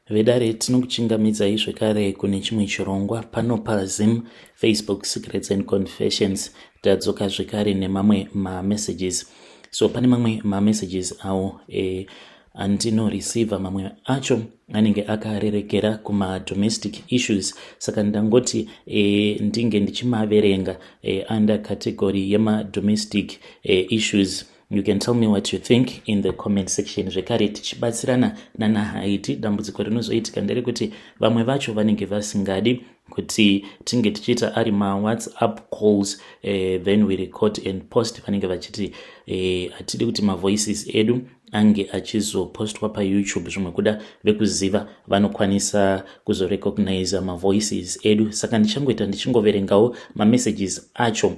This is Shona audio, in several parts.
Vedare, tinokuchingamidzai zvekare kune chimwe chirongwa pano paZim Facebook Secrets and Confessions. Tadzoka zvekare nemamwe mamessages. So pane mamwe mamessages awo andinoreceiva, mamwe acho anenge akarerekera kumadomestic issues, saka ndangoti ndinge ndichimaverenga under category yemadomestic issues. You can tell me what you think in the comment section. Zvekare tichibatsirana nanahaiti, dambudziko rinozoitika nderekuti vamwe vacho vanenge vasingadi kuti tinge tichiita ari mawhatsapp calls, then we record and post. Vanenge vachiti hatidi kuti mavoices edu ange achizopostwa paYouTube, zvimwe kuda vekuziva vanokwanisa kuzorecogniza mavoices edu. Saka ndichangoita ndichingoverengawo mamessages acho.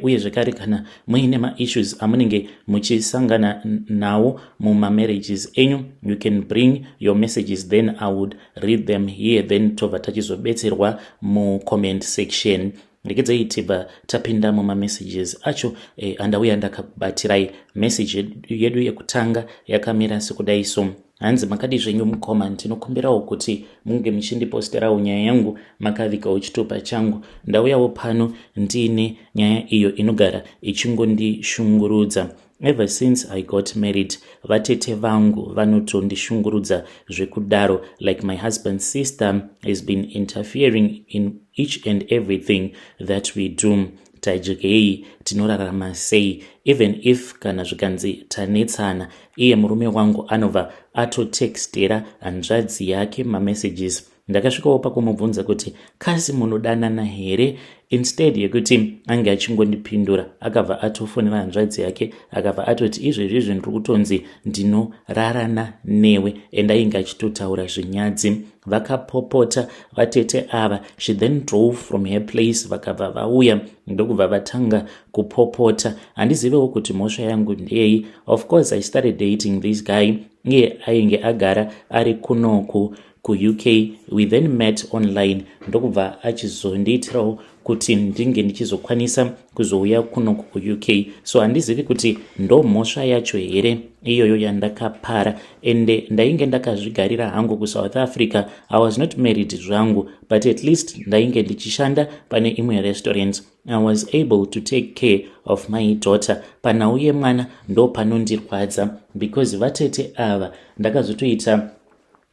Uye zvekare kana muine maissues amunenge muchisangana nawo mumamarriages enyu, you can bring your messages, then I would read them here, then tobva tachizobetserwa mucomment section. Regedzai tibva tapinda mumamessages acho andauya ndakabatirai. Message yedu yekutanga yakamira sekudai so. Hanzi, "Makadi zvenyu mukoma? Ndinokumbirawo kuti munge muchindiposterawo nyaya yangu makavigawo chitupa changu. Ndauyawo pano ndiine nyaya iyo inogara ichingondishungurudza. Ever since I got married, vatete vangu vanotondishungurudza zvekudaro. Like, my husband's sister has been interfering in each and everything that we do. Tadyei? Tinorarama sei? Even if kana zvikanzi tanetsana, iye murume wangu anobva atotextera hanzvadzi yake mamessages. Ndakasvikawo pakumubvunza kuti kasi munodanana here? Instead yekuti ange achingondipindura, akabva atofonera hanzvadzi yake, akabva atoti izvezvizvi ndiri kutonzi ndinorarana newe, and ainge achitotaura zvinyadzi. Vakapopota vatete ava. She then drove from her place, vakabva vauya, ndokubva vatanga kupopota. Handizivewo kuti mhosva yangu ndeyei. Of course I started dating this guy, iye ainge agara ari kunoku kuUK. We then met online, ndokubva achizondiitirawo kuti ndinge ndichizokwanisa kuzouya kunoku kuUK. So handizivi kuti ndo mhosva yacho here iyoyo yandakapara. Ende ndainge ndakazvigarira hangu kuSouth Africa. I was not married zvangu, but at least ndainge ndichishanda pane imwe restaurant. I was able to take care of my daughter. Panhau yemwana ndo panondirwadza, because vatete ava ndakazotoita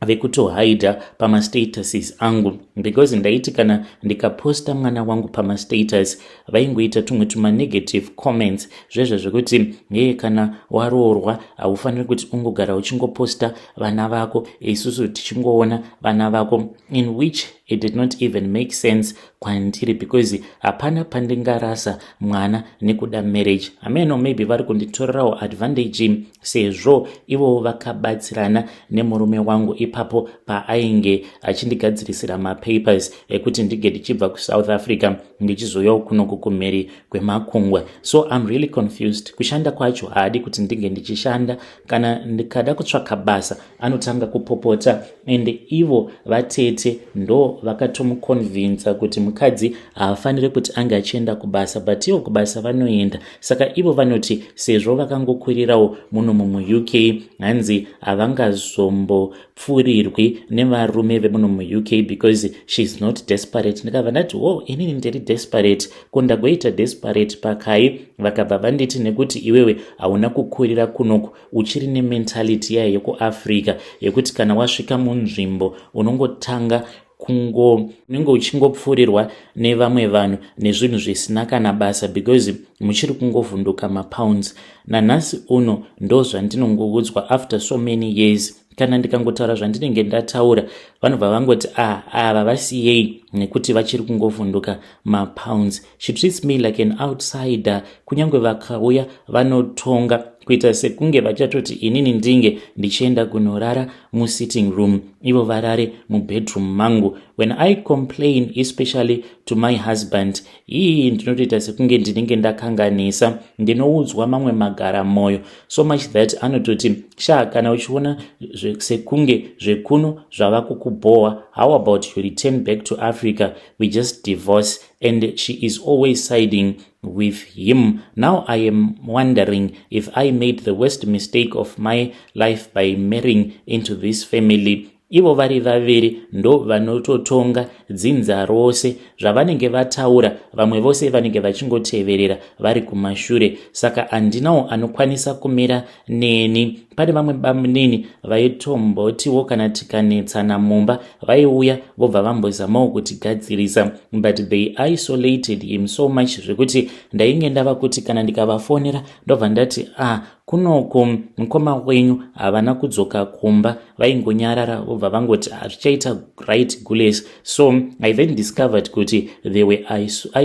vekutohaidha pamastatuses angu, because ndaiti kana ndikaposta mwana wangu pamastatus, vaingoita tumwe tumanegative comments, zvezvo zvekuti yeye kana waroorwa haufaniri kuti ungogara uchingoposta vana vako, isusu tichingoona vana vako, in which it did not even make sense kwandiri, because hapana pandingarasa mwana nekuda marriage. Ameno, maybe vari kunditorerawo advantage, sezvo ivowo vakabatsirana nemurume wangu ipapo paainge achindigadzirisira mapapers ekuti ndinge ndichibva kuSouth Africa ndichizoyawo kunoku kumhiri kwemakungwa. So I'm really confused. Kushanda kwacho haadi kuti ndinge ndichishanda. Kana ndikada kutsvaka basa, anotanga kupopota. Ende ivo vatete ndo vakatomuconvinsa kuti mukadzi haafaniri kuti ange achienda kubasa, but ivo kubasa vanoenda. Saka ivo vanoti sezvo vakangokwirirawo muno muUK, hanzi havangazombopfurirwi nevarume vemuno muUK because she is not desperate. Ndikabva ndati, wo, inini ndiri desperate? Ko ndagoita desperate pakai? Vakabva vanditi nekuti iwewe hauna kukurira kunoku, uchiri nementality yayo yekuAfrica yekuti kana wasvika munzvimbo unongotanga kungo unenge uchingopfuurirwa nevamwe vanhu nezvinhu zvisina kana basa, because muchiri kungovhunduka mapounds. Nanhasi uno ndo zvandinongoudzwa after so many years. Kana ndikangotaura zvandinenge ndataura, vanobva vangoti, ah, ava vasiyei nekuti vachiri kungovhunduka mapounds. She treats me like an outsider. Kunyange vakauya vanotonga kuita sekunge vachatoti inini ndinge ndichienda kunorara musitting room, ivo varare mubedroom mangu. When I complain, especially to my husband, ii ndinotoita sekunge ndinenge ndakanganisa. Ndinoudzwa mamwe magara mwoyo, so much that anototi, sha, kana uchiona sekunge zvekuno zvava kukubhowa, how about you return back to Africa? We just divorce. And she is always siding with him. Now I am wondering if I made the worst mistake of my life by marrying into this family. Ivo vari vaviri ndo vanototonga dzinza rose. Zvavanenge vataura vamwe vose vanenge vachingoteverera vari kumashure, saka handinawo anokwanisa kumira neni. Pane vamwe bamunini vaitombotiwo kana tikanetsana mumba vaiuya vobva vambozamawo kutigadzirisa, but they isolated him so much zvekuti ndainge ndava kuti kana ndikavafonera ndobva ndati, "Ah, kunoku mukoma wenyu havana kudzoka kumba," vaingonyarara vobva vangoti, "Zvichaita right, gules." So I then discovered kuti they were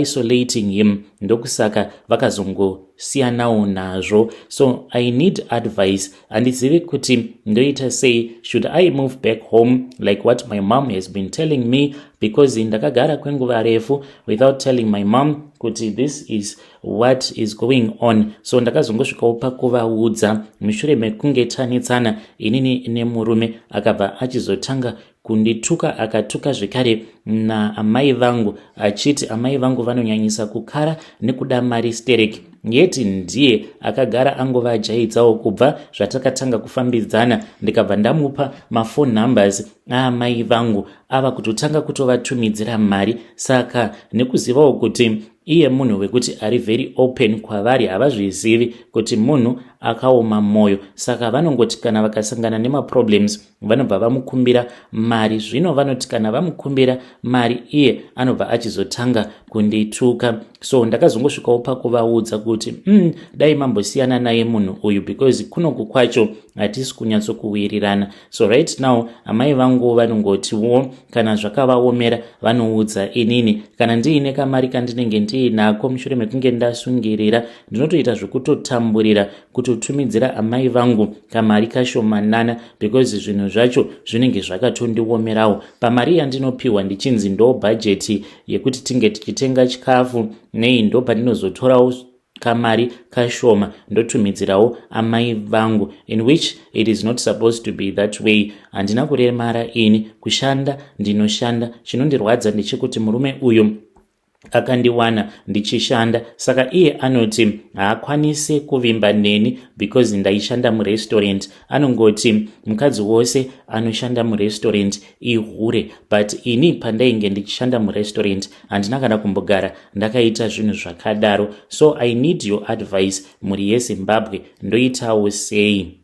isolating him, ndokusaka vakazongosiyanawo nazvo. So I need advice. Handizivi kuti ndoita sei. Should I move back home like what my mom has been telling me? Because ndakagara kwenguva refu without telling my mom kuti this is what is going on. So ndakazongosvikawo pakuvaudza mushure mekunge tanetsana inini nemurume, akabva achizotanga kundituka, akatuka zvekare naamai vangu, achiti amai vangu vanonyanyisa kukara nekuda mari sterek, yet ndiye akagara angovajaidzawo kubva zvatakatanga kufambidzana. Ndikabva ndamupa maphone numbers aamai vangu, ava kutotanga kutovatumidzira mari. Saka nekuzivawo kuti iye munhu wekuti ari very open kwavari, havazvizivi kuti munhu akaoma mwoyo, saka vanongoti kana vakasangana nemaproblems vanobva vamukumbira mari. Zvino vanoti kana vamukumbira mari, iye anobva achizotanga kundituka. So ndakazongosvikawo pakuvaudza kuti, dai mambosiyana naye munhu uyu, because kunoku kwacho hatisi kunyatsokuwirirana." So right now amai vangu vanongotiwo kana zvakavaomera vanoudza inini. Kana ndiine kamari kandinenge ndiinako mushure mekunge ndasungirira, ndinotoita zvekutotamburira kutotumidzira amai vangu kamari kashomanana, because zvinhu zvacho zvinenge zvakatondiomerawo. Pamari yandinopiwa ndichinzi ndo bhajeti yekuti tinge tichitenga chikafu nei, ndo pandinozotorawo kamari kashoma ndotumidzirawo amai vangu, in which it is not supposed to be that way. Handina kuremara ini, kushanda ndinoshanda. Chinondirwadza ndechekuti murume uyu akandiwana ndichishanda, saka iye anoti haakwanisi kuvimba neni because ndaishanda murestaurant. Anongoti mukadzi wose anoshanda murestaurant ihure, but ini pandainge ndichishanda murestaurant handina kana kumbogara ndakaita zvinhu zvakadaro. So I need your advice, mhuri yeZimbabwe, ndoitawo sei?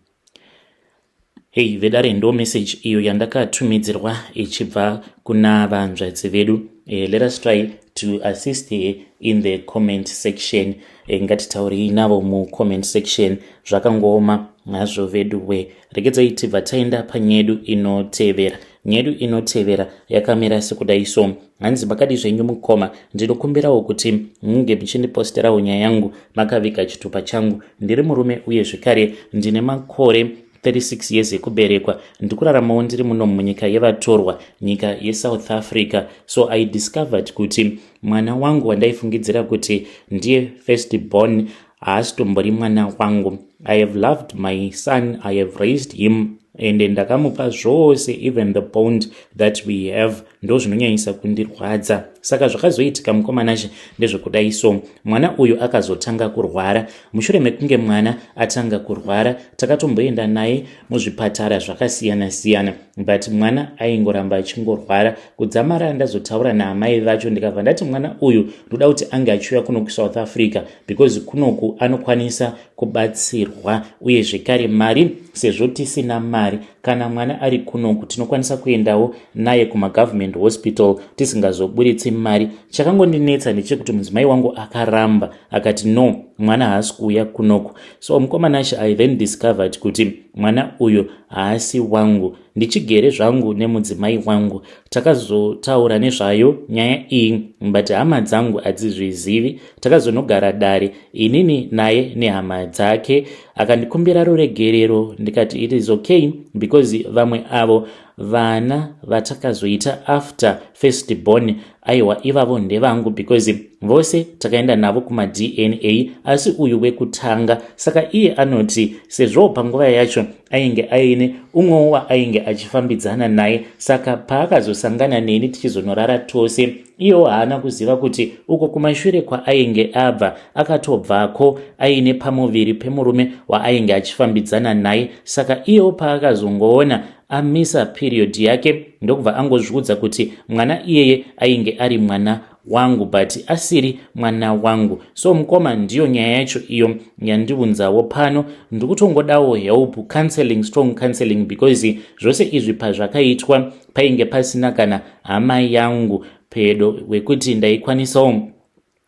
Hei vedare, ndo message iyo yandakatumidzirwa ichibva kuna vanzvadzi vedu. Let us try to assist her in the comment section. Ngatitaurei navo mucomment section. Zvakangooma hazvo vedu we. Regedzai tibva taenda panyedu inotevera. Nyedu inotevera yakamira sekudai so. Hanzi, "Makadi zvenyu mukoma? Ndinokumbirawo kuti munge muchindiposterawo nyaya yangu makaviga chitupa changu. Ndiri murume uye zvekare ndine makore 36 years ekuberekwa. Ndikuraramawo ndiri muno munyika yevatorwa, nyika yeSouth Africa. So I discovered kuti mwana wangu wandaifungidzira kuti ndiye first born haasitombori mwana wangu. I have loved my son, I have raised him and ndakamupa zvose, even the bond that we have. Ndo zvinonyanyisa kundirwadza. Saka zvakazoitika, mukomanache, ndezvekudai so. Mwana uyu akazotanga kurwara. Mushure mekunge mwana atanga kurwara, takatomboenda naye muzvipatara zvakasiyana-siyana, but mwana aingoramba achingorwara kudzamara ndazotaura naamai vacho, ndikabva ndati mwana uyu ndoda kuti ange achiuya kuno kuSouth Africa, because kunoku anokwanisa kubatsirwa, uye zvekare mari, sezvo tisina mari, kana mwana ari kunoku tinokwanisa kuendawo naye kumagovernment hospital tisingazoburitsi mari. Chakangondinetsa ndechekuti mudzimai wangu akaramba, akati no, mwana haasi kuuya kunoku. So mukomanashe, I then discovered kuti mwana uyu haasi wangu. Ndichigere zvangu nemudzimai wangu, takazotaura nezvayo nyaya iyi, but hama dzangu hadzizvizivi. Takazonogara dare inini naye nehama dzake, akandikumbira ruregerero, ndikati it is okay, because vamwe avo vana vatakazoita after first born, aiwa, ivavo ndevangu, because vose takaenda navo kumaDNA, asi uyu wekutanga. Saka iye anoti sezvo panguva yacho ainge aine umwewo waainge achifambidzana naye, saka paakazosangana neni tichizonorara tose, iyewo haana kuziva kuti uko kumashure kwaainge abva akatobvako aine pamuviri pemurume waainge achifambidzana naye. Saka iyewo paakazongoona amisa period yake, ndokubva angozviudza kuti mwana iyeye ainge ari mwana wangu, but asiri mwana wangu. So mukoma, ndiyo nyaya yacho iyo yandiunzawo pano. Ndikutongodawo help, counseling, strong counseling, because zvose izvi pazvakaitwa painge pasina kana hama yangu pedo wekuti ndaikwanisawo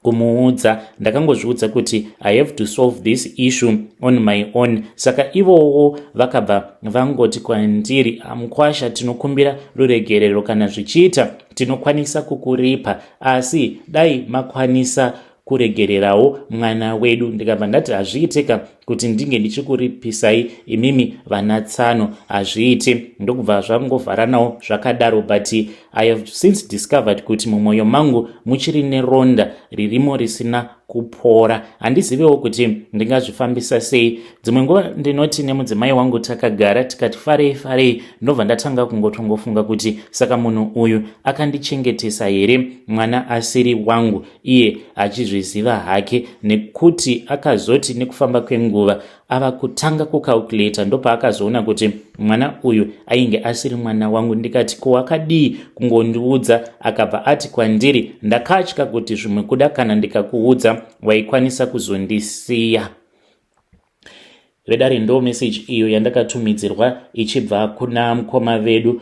kumuudza. Ndakangozviudza kuti I have to solve this issue on my own. Saka ivowo vakabva vangoti kwandiri, "Mukwasha, tinokumbira ruregerero. Kana zvichiita, tinokwanisa kukuripa, asi dai makwanisa kuregererawo mwana wedu." Ndikabva ndati, "Hazviitika kuti ndinge ndichikuripisai imimi vana tsano, hazviiti." Ndokubva zvangovharanawo zvakadaro. But I have since discovered kuti mumwoyo mangu muchiri neronda ririmo risina kupora. Handiziviwo kuti ndingazvifambisa sei. Dzimwe nguva ndinoti nemudzimai wangu takagara, tikati farei farei, ndobva ndatanga kungotongofunga kuti saka munhu uyu akandichengetesa here mwana asiri wangu, iye achizviziva hake? Nekuti akazoti nekufamba kwenguva ava kutanga kucalculata, ndopaakazoona kuti mwana uyu ainge asiri mwana wangu. Ndikati, "Ko wakadii kungondiudza?" Akabva ati kwandiri, "Ndakatya kuti zvimwe kuda kana ndikakuudza waikwanisa kuzondisiya." Vedare, ndo message iyo yandakatumidzirwa ichibva kuna mukoma vedu.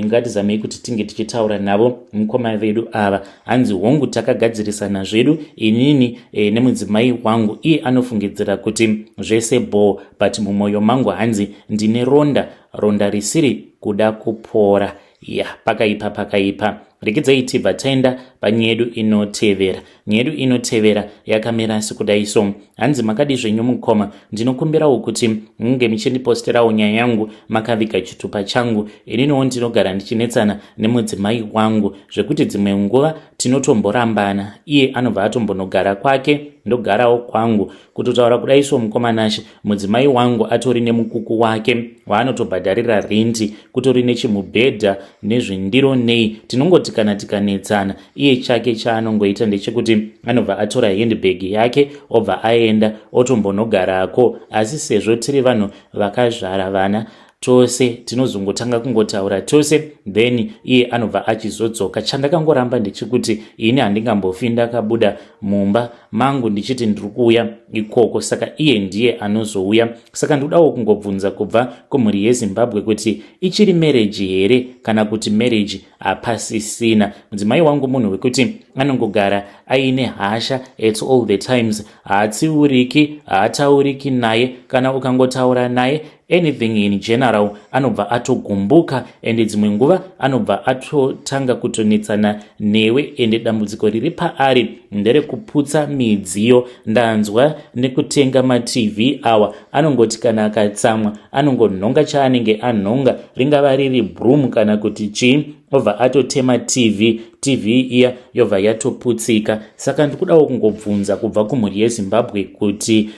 Ngatizamei kuti tinge tichitaura navo mukoma vedu ava. Hanzi, "Hongu, takagadzirisana zvedu inini nemudzimai wangu. Iye anofungidzira kuti zvese bho, but mumwoyo mangu, hanzi, ndine ronda, ronda risiri kuda kupora." Ya, pakaipa, pakaipa. Rekedzai tibva taenda panyaya yedu inotevera. Nyaya yedu inotevera yakamira sekudai so. Hanzi, "Makadi zvenyu mukoma? Ndinokumbirawo kuti munge muchindiposterawo nyaya yangu makaviga chitupa changu. Ininiwo ndinogara ndichinetsana nemudzimai wangu zvekuti dzimwe nguva tinotomborambana. Iye anobva atombonogara kwake, ndogarawo kwangu. Kutotaura kudai so, mukoma Nashe, mudzimai wangu atori nemukuku wake waanotobhadharira rent, kutori nechimubhedha nezvindiro nei. Tinongoti kana tikanetsana, iye chake chaanongoita ndechekuti anobva atora handbag yake, obva aenda otombonogarako. Asi sezvo tiri vanhu vakazvara vana tose, tinozongotanga kungotaura tose, then iye anobva achizodzoka. Chandakangoramba ndechekuti ini handingambofi ndakabuda mumba mangu ndichiti ndiri kuuya ikoko, saka iye ndiye anozouya. Saka ndikudawo kungobvunza kubva kumhuri yeZimbabwe kuti ichiri marriage here kana kuti marriage hapasisina? Mudzimai wangu munhu wekuti anongogara aine hasha at all the times. Haatsiuriki, haatauriki naye. Kana ukangotaura naye anything in general, anobva atogumbuka, ende dzimwe nguva anobva atotanga kutonetsana newe. Ende dambudziko riri paari nderekuputsa midziyo. Ndanzwa nekutenga maTV awa. Anongoti kana akatsamwa, anongonhonga chaanenge anhonga, ringava riri broom kana kuti chii, obva atotema TV. TV iya yobva yatoputsika. Saka ndikudawo kungobvunza kubva kumhuri yeZimbabwe kuti,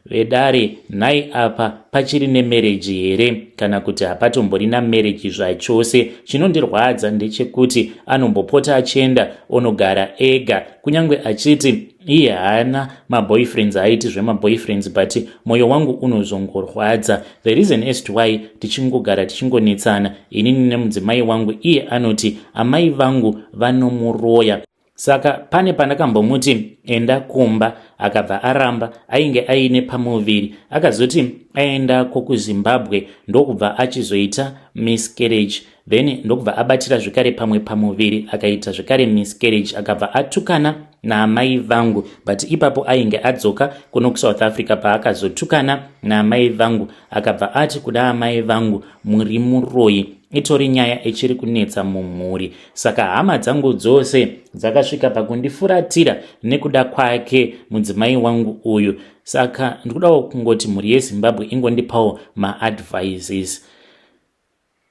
vedare, nhai, apa pachiri nemarriage here kana kuti hapatomborina marriage zvachose? Chinondirwadza ndechekuti anombopota achienda onogara ega, kunyange achiti iye haana maboyfriends, haaiti zvemaboyfriends, but mwoyo wangu unozongorwadza. The reason as to why tichingogara tichingonetsana inini nemudzimai wangu, iye anoti amai vangu vanomuroya. Saka pane pandakambomuti enda kumba, akabva aramba. Ainge aine pamuviri. Akazoti aendako kuZimbabwe, ndokubva achizoita miscarriage, then ndokubva abatira zvekare pamwe pamuviri, akaita zvekare miscarriage. Akabva atukana naamai vangu, but ipapo ainge adzoka kuno kuSouth Africa. Paakazotukana naamai vangu, akabva ati kuda amai vangu, 'Muri muroyi.' Itori nyaya ichiri kunetsa mumhuri. Saka hama dzangu dzose dzakasvika pakundifuratira nekuda kwake mudzimai wangu uyu. Saka ndikudawo kungoti mhuri yeZimbabwe ingondipawo maadvices."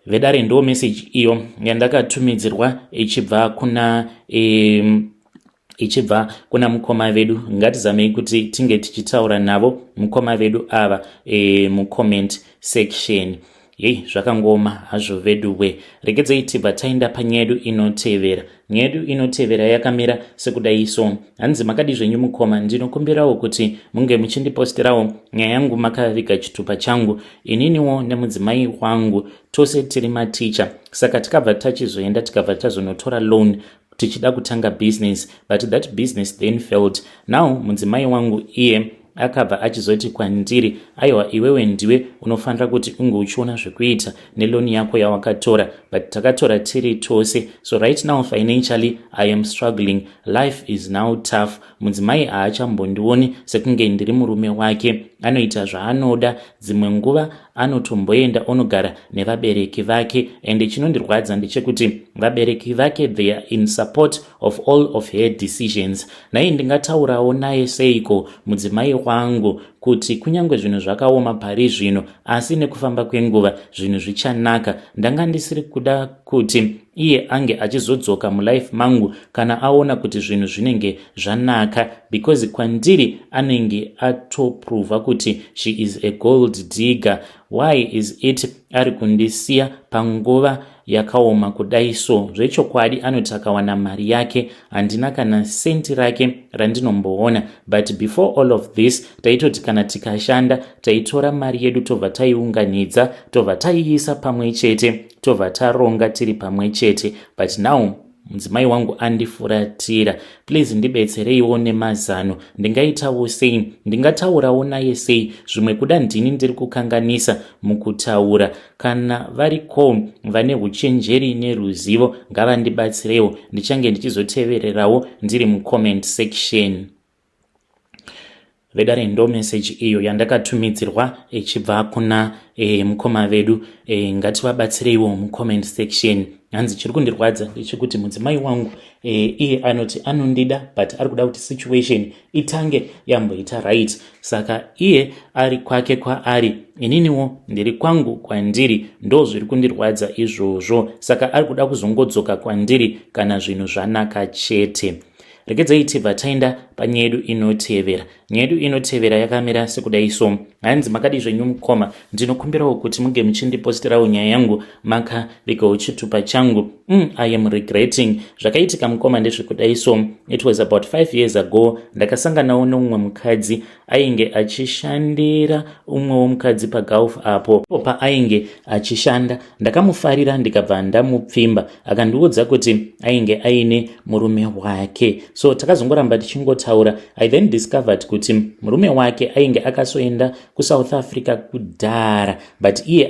Vedare, ndo message iyo yandakatumidzirwa ichibva kuna mukoma vedu. Ngatizamei kuti tinge tichitaura navo mukoma vedu ava mucomment section. Hei, zvakangooma hazvo veduwe. Regedzei tibva taenda panyaya yedu inotevera. Nyaya yedu inotevera yakamira sekudai so. Hanzi, makadi zvenyu mukoma? Ndinokumbirawo kuti munge muchindiposterawo nyaya yangu makaviga chitupa changu. Ininiwo nemudzimai wangu tose tiri maticha, saka tikabva tachizoenda, tikabva tazonotora loan tichida kutanga business, but that business then failed. Now mudzimai wangu iye akabva achizoti kwandiri, "Aiwa, iwewe ndiwe unofanira kuti unge uchiona zvekuita neloan yako yawakatora," but takatora tiri tose. So right now financially I am struggling. Life is now tough. Mudzimai haachambondioni sekunge ndiri murume wake. Anoita zvaanoda. Dzimwe nguva anotomboenda onogara nevabereki vake, and chinondirwadza ndechekuti vabereki vake, they are in support of all of her decisions. Nai ndingataurawo naye seiko mudzimai wangu kuti kunyange zvinhu zvakaoma pari zvino, asi nekufamba kwenguva zvinhu zvichanaka? Ndanga ndisiri kuda kuti iye ange achizodzoka mulife mangu kana aona kuti zvinhu zvinenge zvanaka, because kwandiri anenge atoprova kuti she is a gold digger. Why is it ari kundisiya panguva yakaoma kudai so? Zvechokwadi anoti akawana mari yake, handina kana senti rake randinomboona. But before all of this, taitoti kana tikashanda, taitora mari yedu, tobva taiunganidza, tobva taiisa pamwe chete, tobva taronga tiri pamwe chete. But now mudzimai wangu andifuratira. Please ndibetsereiwo nemazano. Ndingaitawo sei? Ndingataurawo naye sei? Zvimwe kuda ndini ndiri kukanganisa mukutaura. Kana variko vane uchenjeri neruzivo, ngavandibatsirewo. Ndichange ndichizotevererawo ndiri mucomment section. Vedare, ndo meseji iyo yandakatumidzirwa ichibva kuna mukoma vedu. Ngativabatsireiwo mucomment section. Hanzi, chiri kundirwadza ndechekuti mudzimai wangu iye anoti anondida, but ari kuda kuti situation itange yamboita right. Saka iye ari kwake kwaari, ininiwo ndiri kwangu kwandiri. Ndo zviri kundirwadza izvozvo. Saka ari kuda kuzongodzoka kwandiri kana zvinhu zvanaka chete. Regedzai tibva taenda panyaya yedu inotevera. Nyaya yedu inotevera yakamira sekudai so. Hanzi, makadi zvenyu mukoma? Ndinokumbirawo kuti munge muchindiposterawo nyaya yangu makavigawo chitupa changu. I am regretting. Zvakaitika mukoma ndezvekudai so. It was about 5 years ago. Ndakasanganawo neumwe mukadzi ainge achishandira umwewo mukadzi pagolf apo paainge achishanda. Ndakamufarira, ndikabva ndamupfimba. Akandiudza kuti ainge aine murume wake, so takazongoramba tichingotaura. I then discovered kuti murume wake ainge akasoenda kuSouth Africa kudhara, but iye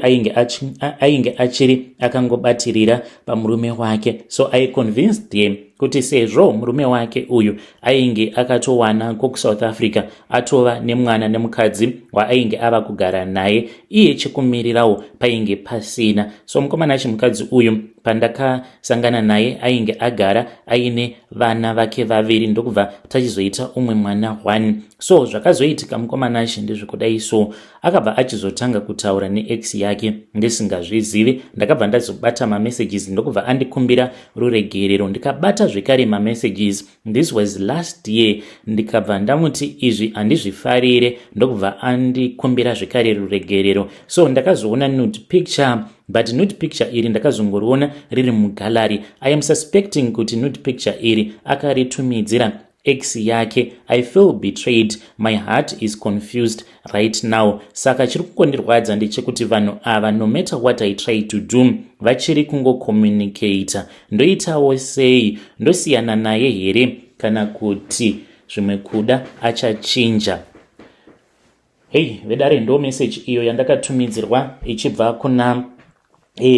ainge achiri akangobatirira pamurume wake. So I convinced him kuti sezvo murume wake uyu ainge akatowana kokuSouth Africa, atova nemwana nemukadzi waainge ava kugara naye, iye chekumirirawo painge pasina. So mukomana achi, mukadzi uyu pandakasangana naye ainge agara aine vana vake vaviri, ndokubva tachizoita umwe mwana 1. So zvakazoitika mukomana achi ndezvekudai so. Akabva achizotanga kutaura neex yake ndisingazvizivi. Ndakabva ndazobata mamessages, ndokubva andikumbira ruregerero. Ndikabata zvekare mamessages. This was last year. Ndikabva ndamuti izvi handizvifarire, ndokubva andikumbira zvekare ruregerero. So ndakazoona nude picture, but nude picture iri ndakazongoriona riri mugallery. I am suspecting kuti nude picture iri akaritumidzira ex yake. I feel betrayed. My heart is confused right now. Saka chiri kungondirwadza ndechekuti vanhu ava, no matter what I try to do, vachiri kungocommunicata. Ndoitawo sei? Ndosiyana naye here, kana kuti zvimwe kuda achachinja? Hei vedare, ndo meseji iyo yandakatumidzirwa ichibva kuna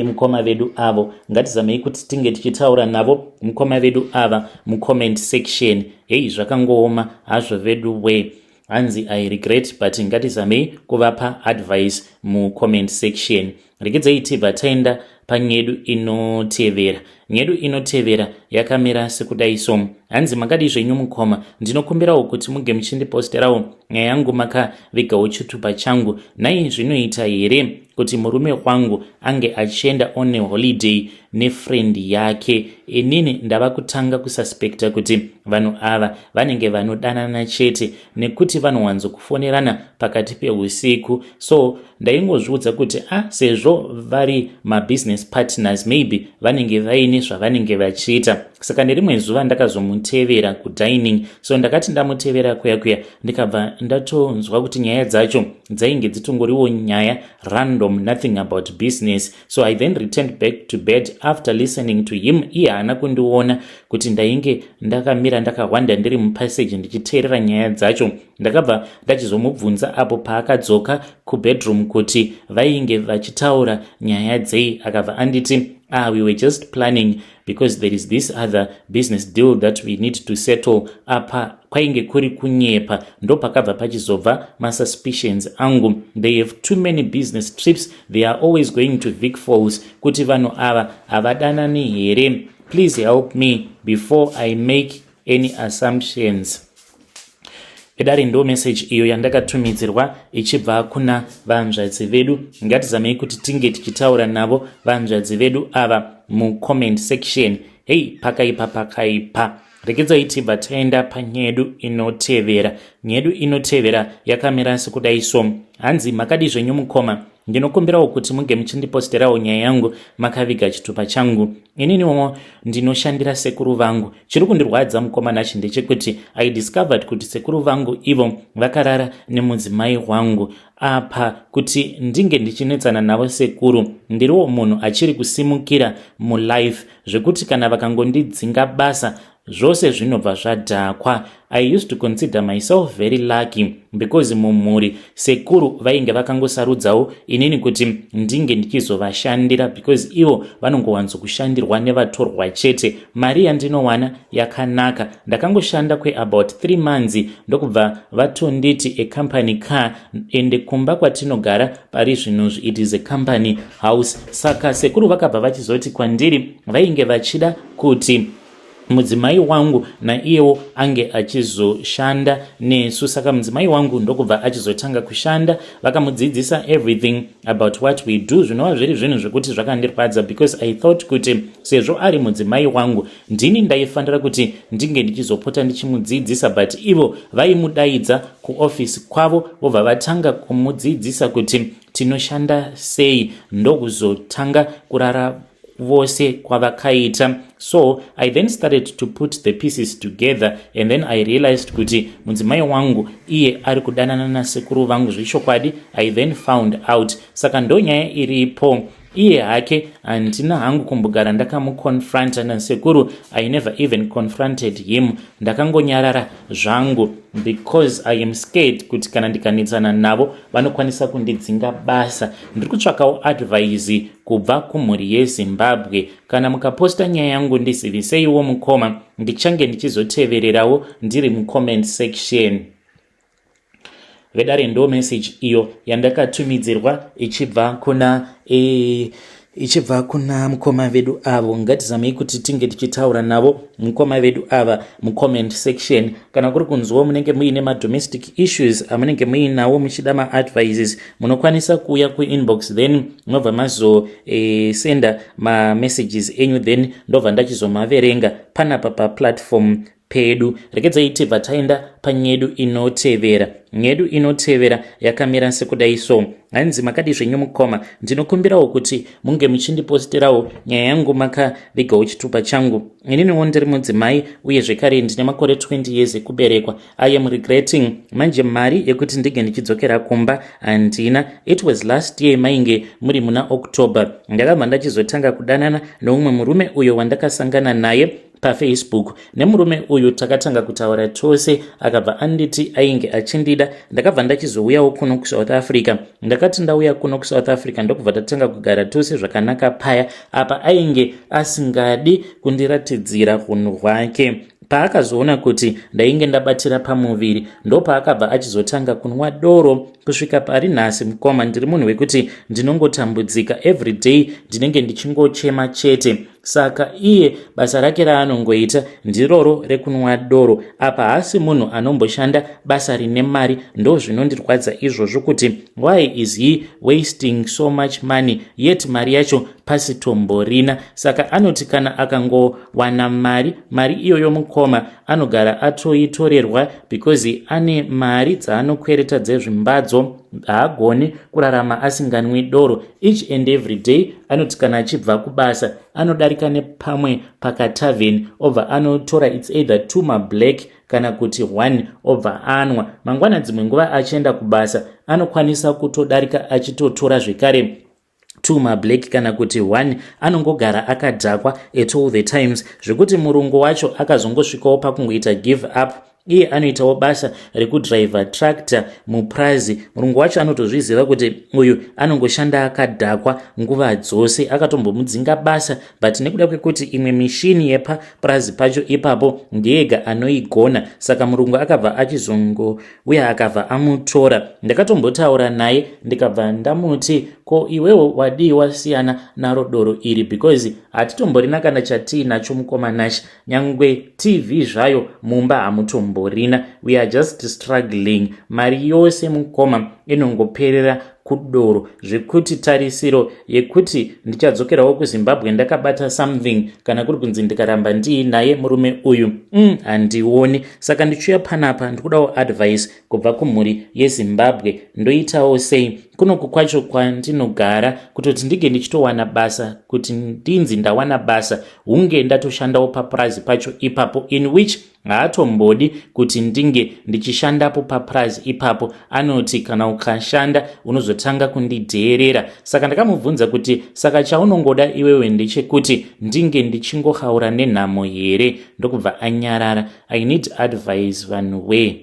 mukoma vedu avo. Ngatizamei kuti tinge tichitaura navo mukoma vedu ava mucomment section. Hei, zvakangooma hazvo vedu we. Hanzi, "I regret," but ngatizamei kuvapa advice mucomment section. Regedzei tibva taenda. panyedu inotevera. Nyedu inotevera yakamira sekudai so. Hanzi makadii zvenyu mukoma, ndinokumbirawo kuti muge muchindiposterawo nyaya yangu makavigawo chitupa changu. Nhai zvinoita here kuti murume wangu ange achienda on a holiday nefriend yake? Inini ndava kutanga kususpecta kuti vanhu ava vanenge vanodanana chete nekuti vanowanzokufonerana pakati peusiku. So ndaingozviudza kuti a ah, sezvo vari mabusiness partners maybe vanenge vaine zvavanenge vachiita. Saka nerimwe zuva ndakazomutevera kudining. So ndakati ndamutevera kuya kuya, ndikabva ndatonzwa kuti nyaya dzacho dzainge dzitongoriwo nyaya random, nothing about business. So I then returned back to bed after listening to him. Iye haana kundiona kuti ndainge ndakamira ndakahwanda ndiri mupassage ndichiteerera nyaya dzacho. Ndakabva ndachizomubvunza apo paakadzoka kubedroom kuti vainge vachitaura nyaya dzei. Akabva anditi, "Ah, we were just planning because there is this other business deal that we need to settle." Apa kwainge kuri kunyepa. Ndopakabva pachizobva masuspicions angu. They have too many business trips. They are always going to Vic Falls. Kuti vanhu ava havadanani here? Please help me before I make any assumptions. Idari ndo message iyo yandakatumidzirwa ichibva kuna vanzvadzi vedu. Ngatizamei kuti tinge tichitaura navo vanzvadzi vedu ava mucomment section. Hei, pakaipa, pakaipa. Regedzai tibva taenda panyedu inotevera. Nyedu inotevera yakamira sekudai so. Hanzi makadi zvenyu mukoma, ndinokumbirawo kuti muge muchindiposterawo nyaya yangu makaviga chitupa changu. Ininiwo ndinoshandira sekuru vangu. Chiri kundirwadza mukoma nachi ndechekuti I discovered kuti sekuru vangu ivo vakarara nemudzimai wangu. Apa kuti ndinge ndichinetsana navo sekuru, ndiriwo munhu achiri kusimukira mulife, zvekuti kana vakangondidzinga basa zvose zvinobva zvadhakwa. I used to consider myself very lucky because mumhuri sekuru vainge vakangosarudzawo inini kuti ndinge ndichizovashandira, because ivo vanongowanzokushandirwa nevatorwa chete. Mari yandinowana yakanaka. Ndakangoshanda kweabout 3 months, ndokubva vatonditi a company car, ende kumba kwatinogara pari zvinozvi it is a company house. Saka sekuru vakabva vachizoti kwandiri vainge vachida kuti mudzimai wangu naiyewo ange achizoshanda nesu. Saka mudzimai wangu ndokubva achizotanga kushanda. Vakamudzidzisa everything about what we do, zvinova zviri zvinhu zvekuti zvakandirwadza, because I thought kuti sezvo ari mudzimai wangu, ndini ndaifanira kuti ndinge ndichizopota ndichimudzidzisa, but ivo vaimudaidza kuofisi kwavo vobva vatanga kumudzidzisa kuti tinoshanda sei, ndokuzotanga kurara vose kwavakaita. So I then started to put the pieces together and then I realized kuti mudzimai wangu iye ari kudanana nasekuru vangu zvechokwadi. I then found out. Saka ndo nyaya iripo. Iye hake handina hangu kumbogara ndakamuconfronta nasekuru. I never even confronted him. Ndakangonyarara zvangu because I am scared kuti kana ndikanetsana navo vanokwanisa kundidzinga basa. Ndiri kutsvakawo advice kubva kumhuri yeZimbabwe. Kana mukaposta nyaya yangu, ndiziviseiwo mukoma, ndichange ndichizotevererawo ndiri mucomment section. Vedare, ndo message iyo yandakatumidzirwa ichibva kuna mukoma vedu avo. Ngatizamei kuti tinge tichitaura navo mukoma vedu ava mucomment section. Kana kuri kunzwawo munenge muine madomestic issues amunenge muinawo, muchida maadvices, munokwanisa kuuya kuinbox, then mobva mazosenda mamessages enyu, then ndobva ndachizomaverenga panapa paplatform pedu. Regedzai tibva taenda panyedu inotevera. Nyedu inotevera yakamira sekudai so. Hanzi makadi zvenyu mukoma, ndinokumbirawo kuti munge muchindiposterawo nyaya yangu makavigawo chitupa changu. Ininiwo ndiri mudzimai uye zvekare ndine makore 20 years ekuberekwa. I am regretting manje, mari yekuti ndinge ndichidzokera kumba handina. It was last year, mainge muri muna October, ndakabva ndachizotanga kudanana neumwe murume uyo wandakasangana naye paFacebook. Nemurume uyu takatanga kutaura tose, akabva anditi ainge achindida. Ndakabva ndachizouyawo kuno kuSouth Africa. Ndakati ndauya kuno kuSouth Africa, ndokubva tatanga kugara tose zvakanaka paya. Apa ainge asingadi kundiratidzira unhu hwake. Paakazoona kuti ndainge ndabatira pamuviri ndopaakabva achizotanga kunwa doro kusvika pari nhasi. Mukoma, ndiri munhu wekuti ndinongotambudzika everyday, ndinenge ndichingochema chete. Saka iye basa rake raanongoita ndiroro rekunwa doro. Apa haasi munhu anomboshanda basa rine mari. Ndo zvinondirwadza izvozvo, kuti why is he wasting so much money, yet mari yacho pasitomborina? Saka anoti kana akangowana mari, mari iyoyo, mukoma, anogara atoitorerwa because ane mari dzaanokwereta dzezvimbadzo. Haagoni kurarama asinganwi doro. Each and every day anoti kana achibva kubasa anodarika nepamwe pakatavheni, obva anotora, it's either two mablack kana kuti one, obva anwa. Mangwana dzimwe nguva achienda kubasa anokwanisa kutodarika achitotora zvekare two mablack kana kuti one. Anongogara akadhakwa at all the times, zvekuti murungu wacho akazongosvikawo pakungoita give up. Iye anoitawo basa rekudhiraivha tractor mupurazi. Murungu wacho anotozviziva kuti uyu anongoshanda akadhakwa nguva dzose. Akatombomudzinga basa, but nekuda kwekuti imwe mishini yepapurazi pacho ipapo ndiyega anoigona, saka murungu akabva achizongouya akabva amutora. Ndakatombotaura naye, ndikabva ndamuti, "Ko iwewo wadii wasiyana naro doro iri?" Because hatitomborina kana chatiinacho, mukoma Nash. Nyangwe TV zvayo mumba hamutomborina. We are just struggling. Mari yose, mukoma, inongoperera kudoro, zvekuti tarisiro yekuti ndichadzokerawo kuZimbabwe ndakabata something, kana kuri kunzi ndikaramba ndiinaye murume uyu, handioni. Saka ndichiuya panapa ndikudawo advice kubva kumhuri yeZimbabwe. Ndoitawo sei kunoku kwacho kwandinogara kutoti ndinge ndichitowana basa, kuti ndinzi ndawana basa hunge ndatoshandawo papurazi pacho ipapo, in which haatombodi kuti ndinge ndichishandapo papurazi ipapo. Anoti kana ukashanda unozotanga kundidheerera. Saka ndakamubvunza kuti, "Saka chaunongoda iwewe ndechekuti ndinge ndichingohaura nenhamo here?" Ndokubva anyarara. I need advice, vanhu wee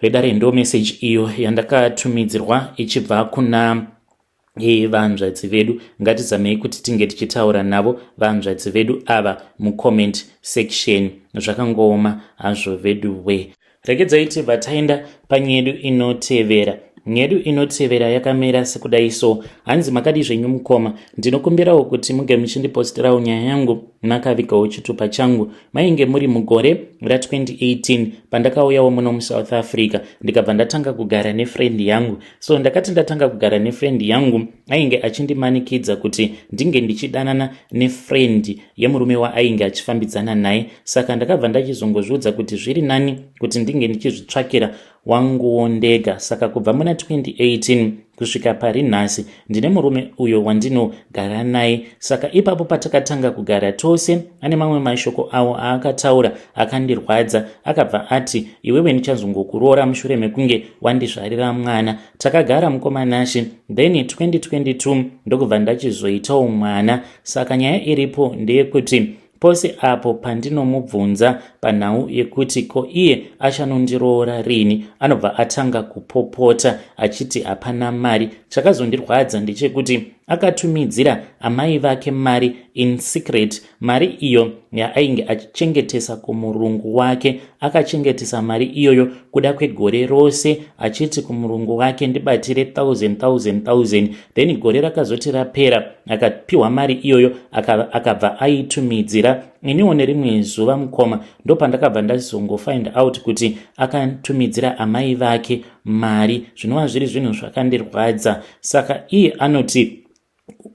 vedare. Ndo message iyo yandakatumidzirwa ichibva kuna vanzvadzi vedu. Ngatizamei kuti tinge tichitaura navo vanzvadzi vedu ava mucomment section. Zvakangooma hazvo vedu we. Regedzai tibva taenda panyedu inotevera. Nyedu inotevera yakamira sekudai so. Hanzi, "Makadi zvenyu mukoma? Ndinokumbirawo kuti munge muchindipostirawo nyaya yangu makavigawo chitupa changu. Mainge muri mugore ra2018 pandakauyawo muno muSouth Africa, ndikabva ndatanga kugara nefriend yangu. So ndakati ndatanga kugara nefriend yangu, ainge achindimanikidza kuti ndinge ndichidanana nefriend yemurume waainge achifambidzana naye. Saka ndakabva ndachizongozviudza kuti zviri nani kuti ndinge ndichizvitsvakira wanguwo ndega. Saka kubva muna 2018 kusvika pari nhasi ndine murume uyo wandinogara naye. Saka ipapo patakatanga kugara tose, ane mamwe mashoko awo aakataura akandirwadza. Akabva ati, 'Iwewe ndichazongokuroora mushure mekunge wandizvarira mwana.' Takagara, mukoma Nashi, then 2022 ndokubva ndachizoitawo mwana. Saka nyaya iripo ndeyekuti pose apo pandinomubvunza panhau yekuti ko iye achanondiroora rini, anobva atanga kupopota achiti hapana mari. Chakazondirwadza ndechekuti akatumidzira amai vake mari in secret, mari iyo yaainge achichengetesa kumurungu wake. Akachengetesa mari iyoyo kuda kwegore rose, achiti kumurungu wake, 'Ndibatire 1000 1000 1000.' Then gore rakazoti rapera, akapiwa mari iyoyo, akabva aitumidzira iniwo. Nerimwe zuva, mukoma, ndopandakabva ndazongofind out kuti akatumidzira amai vake mari, zvinova zviri zvinhu zvakandirwadza. Saka iye anoti,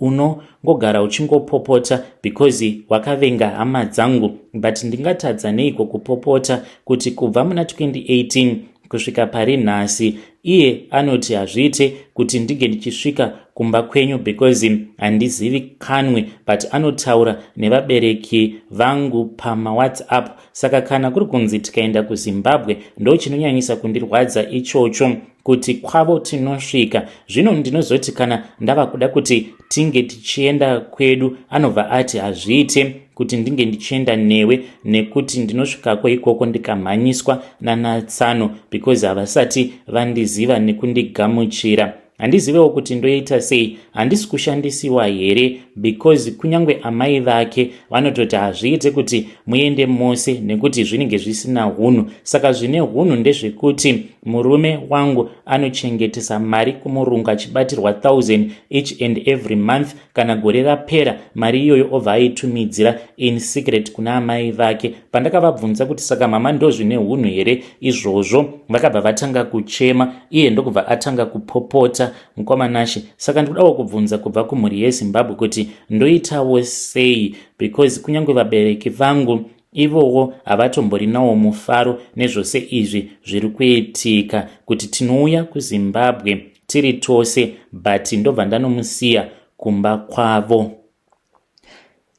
'Unongogara uchingopopota because wakavenga hama dzangu.' But ndingatadza neiko kupopota kuti kubva muna 2018 kusvika pari nhasi iye anoti hazviite kuti ndinge ndichisvika kumba kwenyu because handizivikanwe, but anotaura nevabereki vangu pamaWhatsApp? Saka kana kuri kunzi tikaenda kuZimbabwe, ndo chinonyanyisa kundirwadza ichocho, kuti kwavo tinosvika. Zvino ndinozoti kana ndava kuda kuti tinge tichienda kwedu, anobva ati hazviite kuti ndinge ndichienda newe nekuti ndinosvikako ikoko ndikamhanyiswa nanatsano because havasati vandiziva nekundigamuchira. Handizivewo kuti ndoita sei, handisi kushandisiwa here? Because kunyange amai vake vanototi hazviite kuti muende mose nekuti zvinenge zvisina hunhu. Saka zvine hunhu ndezvekuti murume wangu anochengetesa mari kumurungu achibatirwa 1000 each and every month. Kana gore rapera, mari iyoyo obva aitumidzira in secret kuna amai vake. Pandakavabvunza kuti saka mama, ndo zvine hunhu here izvozvo, vakabva vatanga kuchema, iye ndokubva atanga kupopota, mukoma Nashe. Saka ndikudawo kubvunza kubva kumhuri yeZimbabwe kuti ndoitawo sei, because kunyange vabereki vangu ivowo havatomborinawo mufaro nezvose izvi zviri kuitika, kuti tinouya kuZimbabwe tiri tose, but ndobva ndanomusiya kumba kwavo.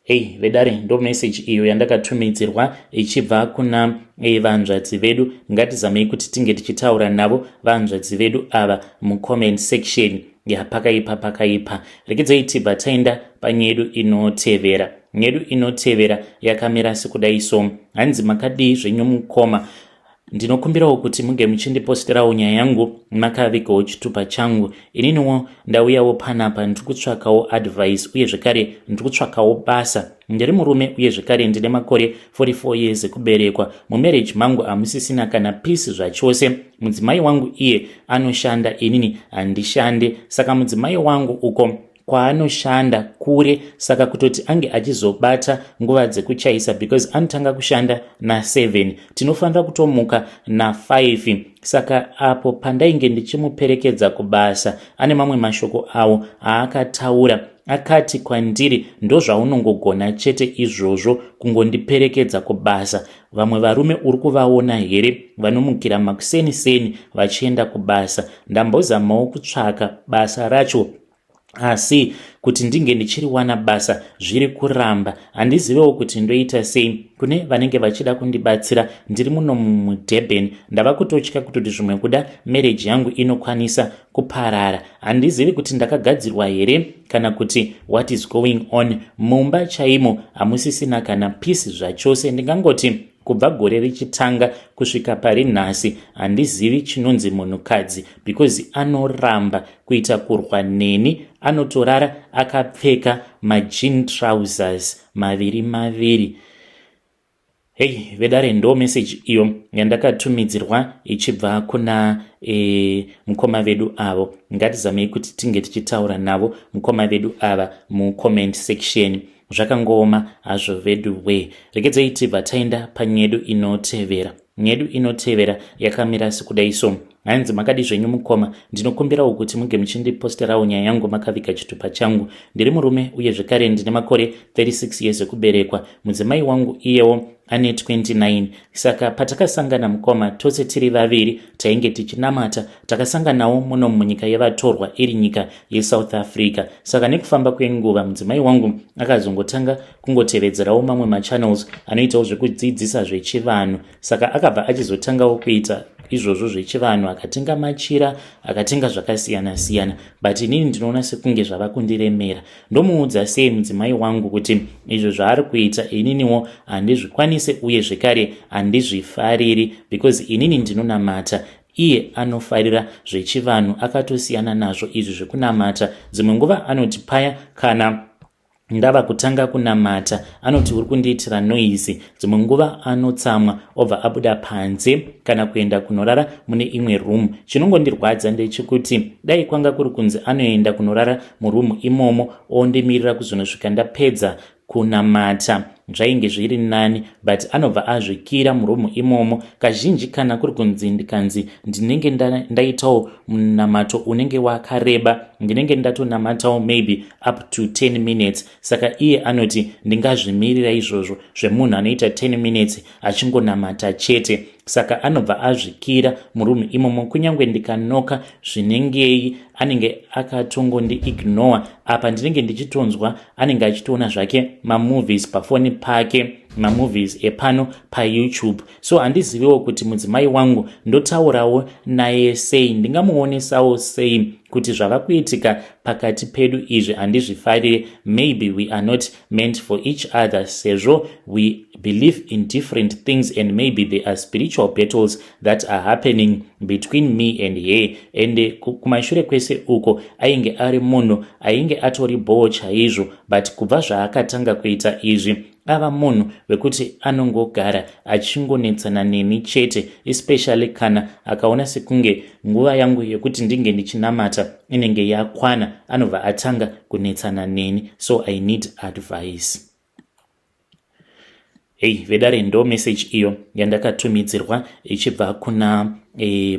Hei vedare, ndo meseji iyo yandakatumidzirwa ichibva kuna vanzvadzi vedu. Ngatizamei kuti tinge tichitaura navo vanzvadzi vedu ava mucomment section. Yapakaipa, pakaipa. Rekedzai tibva taenda panyedu inotevera. Nyedu inotevera yakamira sekudai so. Hanzi, "Makadii zvenyu mukoma? Ndinokumbirawo kuti munge muchindiposterawo nyaya yangu makavigawo chitupa changu. Ininiwo ndauyawo panapa, ndiri kutsvakawo advice uye zvekare ndiri kutsvakawo basa. Ndiri murume uye zvekare ndine makore 44 years ekuberekwa. Mumarriage mangu hamusisina kana peace zvachose. Mudzimai wangu iye anoshanda, inini handishande. Saka mudzimai wangu uko kwaanoshanda kure, saka kutoti ange achizobata nguva dzekuchaisa, because anotanga kushanda na7, tinofanira kutomuka na5. Saka apo pandainge ndichimuperekedza kubasa, ane mamwe mashoko awo aakataura. Akati kwandiri, 'Ndozvaunongogona chete izvozvo, kungondiperekedza kubasa. Vamwe varume uri kuvaona here vanomukira makuseni seni vachienda kubasa? Ndambozamawo kutsvaka basa racho, asi kuti ndinge ndichiriwana basa zviri kuramba. Handizivewo kuti ndoita sei. Kune vanenge vachida kundibatsira, ndiri muno muDurban. Ndava kutotya kutoti zvimwe kuda marriage yangu inokwanisa kuparara. Handizivi kuti ndakagadzirwa here kana kuti what is going on. Mumba chaimo hamusisina kana peace zvachose. Ndingangoti kubva gore richitanga kusvika pari nhasi, handizivi chinonzi munhukadzi, because anoramba kuita kurwa neni. Anotorara akapfeka majean trousers maviri maviri." Hei vedare, ndo meseji iyo yandakatumidzirwa ichibva kuna mukoma vedu avo. Ngatizamei kuti tinge tichitaura navo mukoma vedu ava mucomment section. Zvakangooma hazvo vedu we. Regedzai tibva taenda panyedu inotevera. Nyedu inotevera yakamira sekudai so. Hanzi, "Makadi zvenyu mukoma? Ndinokumbirawo kuti munge muchindiposterawo nyaya yangu makaviga chitupa changu. Ndiri murume uye zvekare ndine makore 36 years ekuberekwa. Mudzimai wangu iyewo ane 29. Saka patakasangana mukoma, tose tiri vaviri tainge tichinamata. Takasanganawo muno munyika yevatorwa, iri nyika yeSouth Africa. Saka nekufamba kwenguva, mudzimai wangu akazongotanga kungotevedzerawo mamwe machannels anoitawo zvekudzidzisa zvechivanhu. Saka akabva achizotangawo kuita izvozvo zvechivanhu, akatenga machira, akatenga zvakasiyana-siyana, but inini ndinoona sekunge zvava kundiremera. Ndomuudza sei mudzimai wangu kuti izvo zvaari kuita ininiwo handizvikwanise uye zvekare handizvifariri, because inini ndinonamata, iye anofarira zvechivanhu, akatosiyana nazvo izvi zvekunamata. Dzimwe nguva anoti paya kana ndava kutanga kunamata, anoti uri kundiitira noise. Dzimwe nguva anotsamwa, obva abuda panze kana kuenda kunorara mune imwe room. Chinongondirwadza ndechekuti dai kwanga kuri kunzi anoenda kunorara muroom imomo, ondimirira kuzonosvika ndapedza kunamata, zvainge zviri nani, but anobva azvikira muroom imomo. Kazhinji kana kuri kunzi ndikanzi ndinenge ndaitawo munamato unenge wakareba, ndinenge ndatonamatawo maybe up to 10 minutes, saka iye anoti ndingazvimirira izvozvo zvemunhu anoita 10 minutes achingonamata chete? Saka anobva azvikira muroom imomo. Kunyange ndikanoka zvinengei, anenge akatongondiignore. Apa ndinenge ndichitonzwa anenge achitoona zvake mamovies pafoni pake. mamovies epano paYouTube. So handiziviwo kuti mudzimai wangu ndotaurawo naye sei, ndingamuonesawo sei kuti zvava kuitika pakati pedu izvi handizvifarire. Maybe we are not meant for each other, sezvo we believe in different things, and maybe there are spiritual battles that are happening between me and her. And kumashure kwese uko ainge ari munhu ainge atori bhoo chaizvo, but kubva zvaakatanga kuita izvi, ava munhu wekuti anongogara achingonetsana neni chete, especially kana akaona sekunge nguva yangu yekuti ndinge ndichinamata inenge yakwana, anobva atanga kunetsana neni. So I need advice. Hei vedare, ndo message iyo yandakatumidzirwa ichibva kuna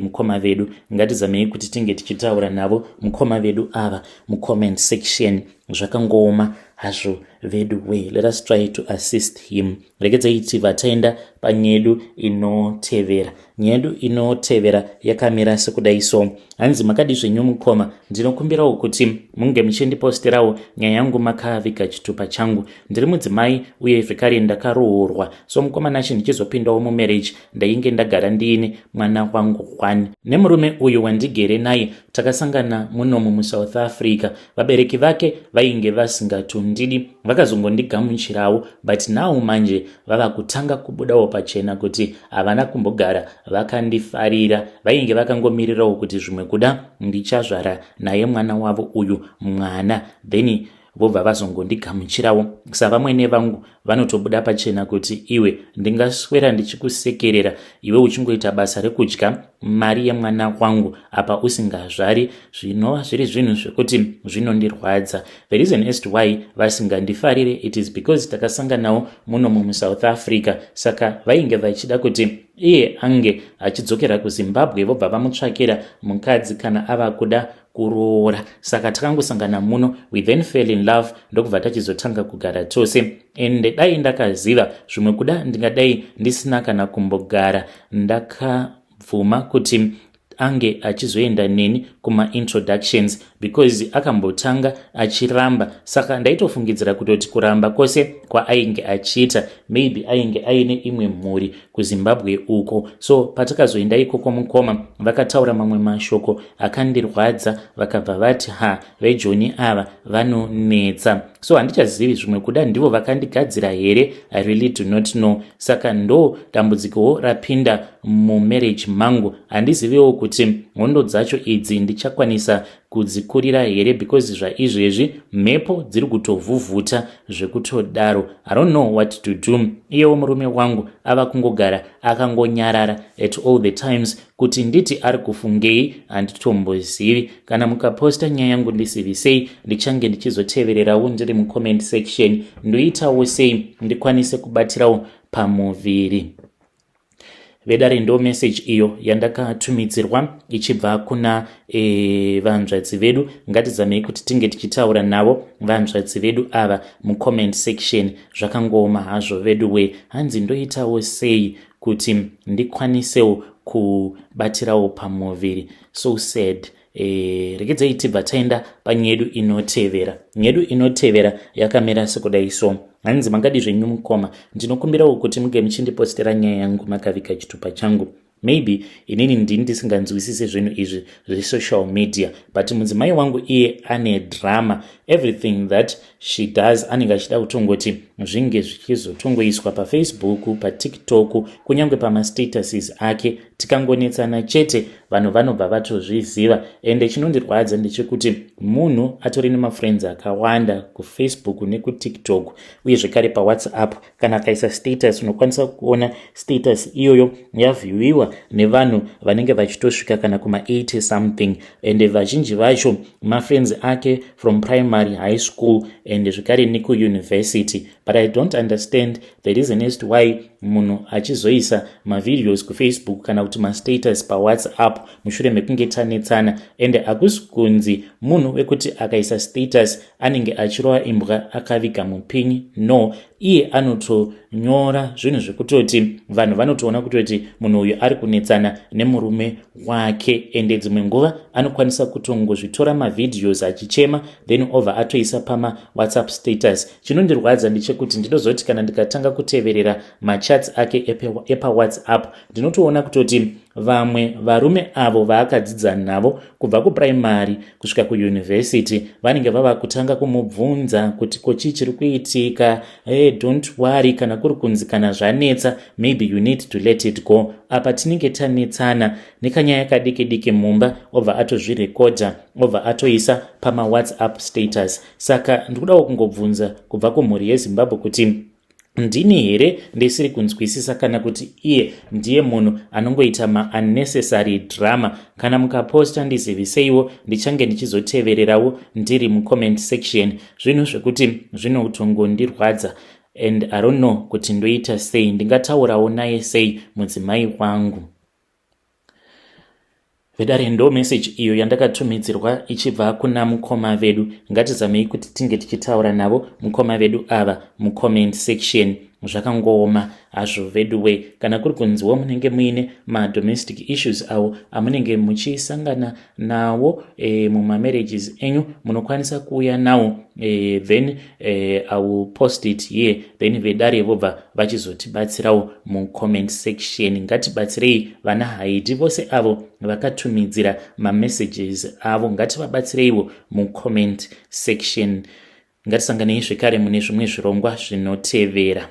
mukoma vedu. Ngatizamei kuti tinge tichitaura navo mukoma vedu ava mucomment section. Zvakangooma hazvo vedu way. Let us try to assist him. Regedzai tibva taenda panyedu inotevera. Nyedu inotevera yakamira sekudai so. Hanzi, "Makadi zvenyu mukoma? Ndinokumbirawo kuti munge muchindiposterawo nyaya yangu makaviga chitupa changu. Ndiri mudzimai uye zvekare ndakaroorwa. So mukoma Nachi, ndichizopindawo mumarriage ndainge ndagara ndiine mwana wangu 1 nemurume uyu wandigere naye. Takasangana munomu muSouth Africa. Vabereki vake vainge vasingatondidi, vakazongondigamuchirawo, but now manje vava kutanga kubudawo pachena kuti havana kumbogara vakandifarira. Vainge vakangomirirawo kuti zvimwe kuda ndichazvara naye mwana wavo uyu mwana, then vobva vazongondigamuchirawo savamwene vangu. Vanotobuda pachena kuti, 'Iwe, ndingaswera ndichikusekerera iwe uchingoita basa rekudya mari yemwana wangu apa usingazvari?' Zvinova zviri zvinhu zvekuti zvinondirwadza. The reason as to why vasingandifarire, it is because takasanganawo munomu muSouth Africa, saka vainge vachida kuti iye ange achidzokera kuZimbabwe, vobva vamutsvakira mukadzi kana ava kuda kuroora. Saka takangosangana muno, we then fell in love, ndokubva tachizotanga kugara tose. Ende dai ndakaziva, zvimwe kuda ndingadai ndisina kana kumbogara ndakabvuma kuti ange achizoenda neni kumaintroductions, because akambotanga achiramba. Saka ndaitofungidzira kutoti kuramba kwose kwaainge achiita, maybe ainge aine imwe mhuri kuZimbabwe uko. So patakazoenda ikoko mukoma, vakataura mamwe mashoko akandirwadza. Vakabva vati, 'Ha, veJoni ava vanonetsa.' So handichazivi, zvimwe kuda ndivo vakandigadzira here? I really do not know. Saka ndo dambudzikowo rapinda mumarriage mangu. Handiziviwo kuti hondo dzacho idzi ndichakwanisa kudzikurira here, because zvaizvezvi mhepo dziri kutovhuvhuta zvekutodaro. I don't know what to do. Iyewo murume wangu ava kungogara akangonyarara at all the times. Kuti nditi ari kufungei handitombozivi. Kana mukaposta nyaya yangu, ndisivisei, ndichange ndichizotevererawo ndiri mucomment section. Ndoitawo sei ndikwanise kubatirawo pamuviri?" Vedare, ndo message iyo yandakatumidzirwa ichibva kuna vanzvadzi vedu. Ngatizamei kuti tinge tichitaura navo vanzvadzi vedu ava mucomment section. Zvakangooma hazvo vedu we. Hanzi, "Ndoitawo sei kuti ndikwanisewo kubatirawo pamuviri?" So sad. Regedzai tibva taenda panyedu inotevera. Nyedu inotevera yakamira sekudai so. Hanzi, "Mangadi zvenyu mukoma? Ndinokumbirawo kuti muge muchindipostera nyaya yangu makaviga chitupa changu. Maybe inini ndini ndisinganzwisisi zvinhu izvi zvesocial media, but mudzimai wangu iye ane drama. Everything that she does anenge achida kutongoti zvinge zvichizotongoiswa paFacebook, paTikTok, kunyange pamastatuses ake. Tikangonetsana chete, vanhu vanobva vatozviziva. Ende chinondirwadza ndechekuti munhu atori nemafriends akawanda kuFacebook nekuTikTok uye zvekare paWhatsApp. Kana akaisa status, unokwanisa kuona status iyoyo yavhiwiwa nevanhu vanenge vachitosvika kana kuma80 something, ende vazhinji vacho mafriends ake from primary, high school and zvekare nekuuniversity. But I don't understand the reason as to why munhu achizoisa mavideos kuFacebook kana kuti mastatus paWhatsApp mushure mekunge tanetsana. Ende hakusi kunzi munhu wekuti akaisa status anenge achirova imbwa akaviga mupinyi. No, iye anotonyora zvinhu zvekutoti vanhu vanotoona kutoti munhu uyu ari kunetsana nemurume wake. Ende dzimwe nguva anokwanisa kutongozvitora mavideos achichema, then obva atoisa pamaWhatsApp status. Chinondirwadza ndechekuti ndinozoti kana ndikatanga kuteverera machats ake epaWhatsApp, ndinotoona kutoti vamwe varume avo vaakadzidza navo kubva kupuraimary kusvika kuyunivhesiti vanenge vava kutanga kumubvunza kuti, "Ko, chii chiri kuitika?" "Hey, don't worry, kana kuri kunzi kana zvanetsa, maybe you need to let it go." Apa tinenge tanetsana nekanyaya kadiki diki mumba, obva atozvirekodha, obva atoisa pamaWhatsApp status. Saka ndikudawo kungobvunza kubva kumhuri yeZimbabwe kuti ndini here ndisiri kunzwisisa, kana kuti iye ndiye munhu anongoita maunnecessary drama? Kana mukaposta, ndiziviseiwo, ndichange ndichizotevererawo ndiri mucomment section. Zvinhu zvekuti zvinotongondirwadza and I don't know kuti ndoita sei, ndingataurawo naye sei mudzimai wangu. Vedare, ndo meseji iyo yandakatumidzirwa ichibva kuna mukoma vedu. Ngatizamei kuti tinge tichitaura navo mukoma vedu ava mucomment section. Zvakangooma hazvo veduwe. Kana kuri kunziwo munenge muine madomestic issues avo amunenge muchisangana nawo mumamarriages enyu, munokwanisa kuuya nawo, then I will post it here, then vedare vobva vachizotibatsirawo mucomment section. Ngatibatsirei vana Haidi vose avo vakatumidzira mamessages avo, ngativabatsireiwo mucomment section. Ngatisanganei zvekare mune zvimwe zvirongwa zvinotevera.